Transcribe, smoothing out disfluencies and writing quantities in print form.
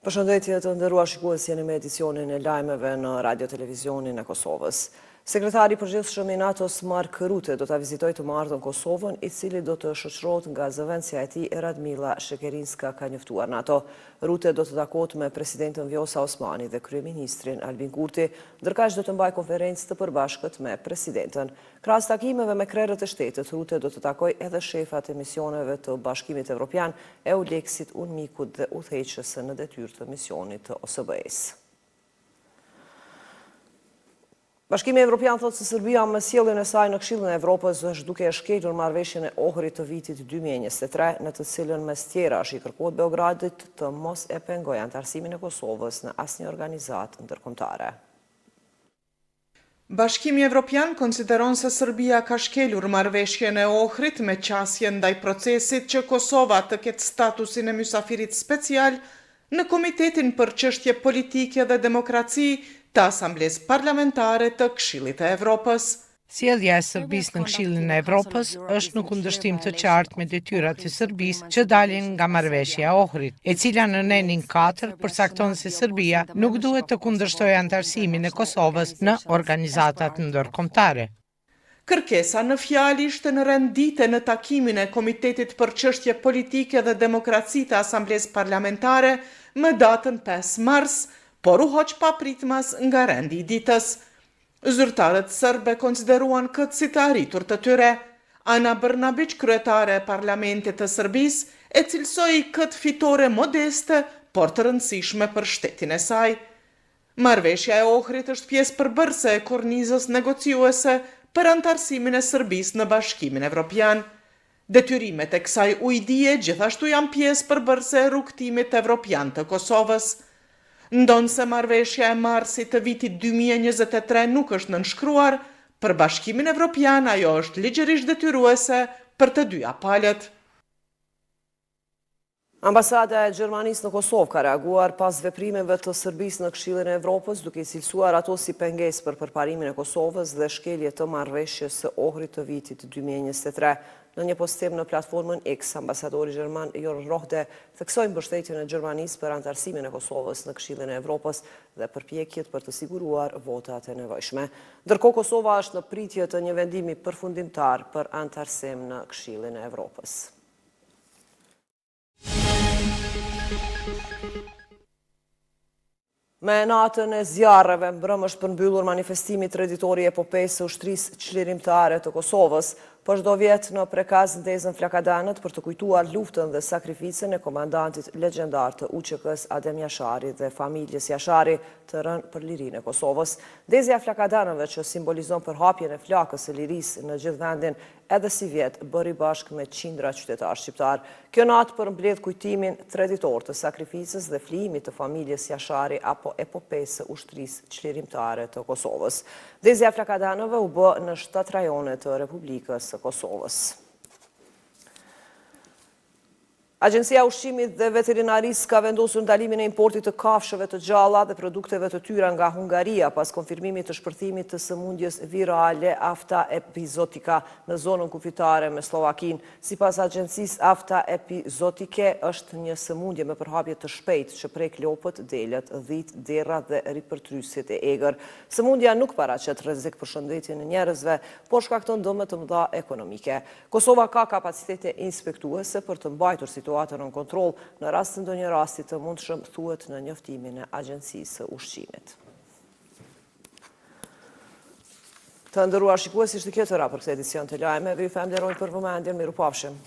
Përshëndetje të nderuar shikues, jeni me edicionin e lajmeve në Radio Televizionin e Kosovës. Sekretari i Përgjithshëm i NATO-s Mark Rutte do ta vizitojë të martën Kosovën, i cili do të shoqërohet nga zëvendësja e tij Radmila Shekerinska, ka njoftuar NATO. Rutte do të takohet me presidenten Vjosa Osmani dhe kryeministrin Albin Kurti, ndërkaq do të mbajë konferencë të përbashkët me presidenten. Krahas takimeve me krerët e shtetit, Rutte do të takojë edhe shefat e misioneve të Bashkimit Evropian, EULEX-it, UNMIK-ut dhe udhëheqësen në detyrë të misionit të OSBE-së. Bashkimi Evropian thotë se Serbia me sjelljen e saj në Këshillin e Evropës është duke e shkelur marrëveshjen e Ohrit të vitit 2023, në të cilën mes tjerash i kërkohet Beogradit të mos e pengojë anëtarësimin e Kosovës në asnjë organizatë ndërkombëtare. Bashkimi Evropian konsideron se Serbia ka shkelur Marrëveshjen e Ohrit me qasjen ndaj procesit që Kosova të ketë statusin e mysafirit special në Komitetin për Çështje Politike dhe Demokraci të Asamblesë Parlamentare të Këshillit të Evropës. Sjellja e Serbisë në Këshillin e Evropës është në kundërshtim të qartë me detyrat e Serbisë që dalin nga Marrëveshja e Ohrit, e cila në nenin katër përcakton se Serbia nuk duhet të kundërshtojë anëtarësimin e Kosovës në organizatat ndërkombëtare. Kërkesa në fjalë ishte në rend dite në takimin e Komitetit për Çështje Politike dhe Demokraci të Asamblesë Parlamentare më datën pesë mars, por u hoq papritmas nga rendi i ditës. Zyrtarët serbë e konsideruan këtë si të arritur të tyre. Ana Brnabiq, kryetare e Parlamentit të Serbisë, e cilësoi këtë fitore modeste, por të rëndësishme për shtetin e saj. Marrëveshja e Ohrit është pjesë përbërëse e kornizës negociuese për anëtarësimin e Serbisë në Bashkimin Evropian. Detyrimet e kësaj ujdie gjithashtu janë pjesë përbërëse e rrugëtimit evropian të Kosovës. Ndonëse marrëveshja e marsit të vitit 2023 nuk është nënshkruar, për Bashkimin Evropian ajo është ligjërisht detyruese për të dyja palët. Ambasada e Gjermanisë në Kosovë ka reaguar pas veprimeve të Serbisë në Këshillin e Evropës, duke i cilësuar ato si pengesë për përparimin e Kosovës dhe shkelje të marrëveshjes së Ohrit të vitit 2023. Në një postim në platformën X, ambasadori gjerman Jorn Rohde theksoi mbështetjen e Gjermanisë për anëtarësimin e Kosovës në Këshillin e Evropës dhe përpjekjet për të siguruar votat e nevojshme. Ndërkohë, Kosova është në pritje të një vendimi përfundimtar për anëtarësim në Këshillin e Evropës. Me natën e zjarreve, mbrëmë është përmbyllur manifestimi treditor i epopesë së ushtrisë çlirimtare të Kosovës. Për çdo vjet në Prekaz ndezen flakadanët për të kujtuar luftën dhe sakrificën e komandantit legjendar të UÇK-së Adem Jashari dhe familjes Jashari të rënë për lirinë e Kosovës. Ndezja e flakadanëve që simbolizon përhapjen e flakës së lirisë në gjithë vendin edhe sivjet bëri bashkë me qindra qytetarë shqiptarë. Kjo natë përmbledh kujtimin treditor të sakrificës dhe flijimit të familjes Jashari apo epopesë së Ushtrisë Çlirimtare të Kosovës. Ndezja e flakadanëve u bë në shtatë rajone të Republikës së Kosovës. Agjencia e Ushqimit dhe Veterinarisë ka vendosur ndalimin e importit të kafshëve të gjalla dhe produkteve të tyre nga Hungaria pas konfirmimit të shpërthimit të sëmundjes virale afta epizotika në zonën kufitare me Sllovakinë. Sipas agjencisë, afta epizotike është një sëmundje me përhapje të shpejtë që prek lopët, delet, dhitë, derrat dhe ripërtrysit e egër. Sëmundja nuk paraqet rrezik për shëndetin e njerëzve, por shkakton dëme të mëdha ekonomike. Kosova ka kapacitete inspektuese për të mbajtur situatën nën kontroll në rast të ndonjë rasti të mundshëm, thuhet në njoftimin e Agjencisë së Ushqimit. Të nderuar shikues, ishte kjo e tëra për këtë edicion të lajmeve. Ju falënderojmë për vëmendjen, mirupafshim.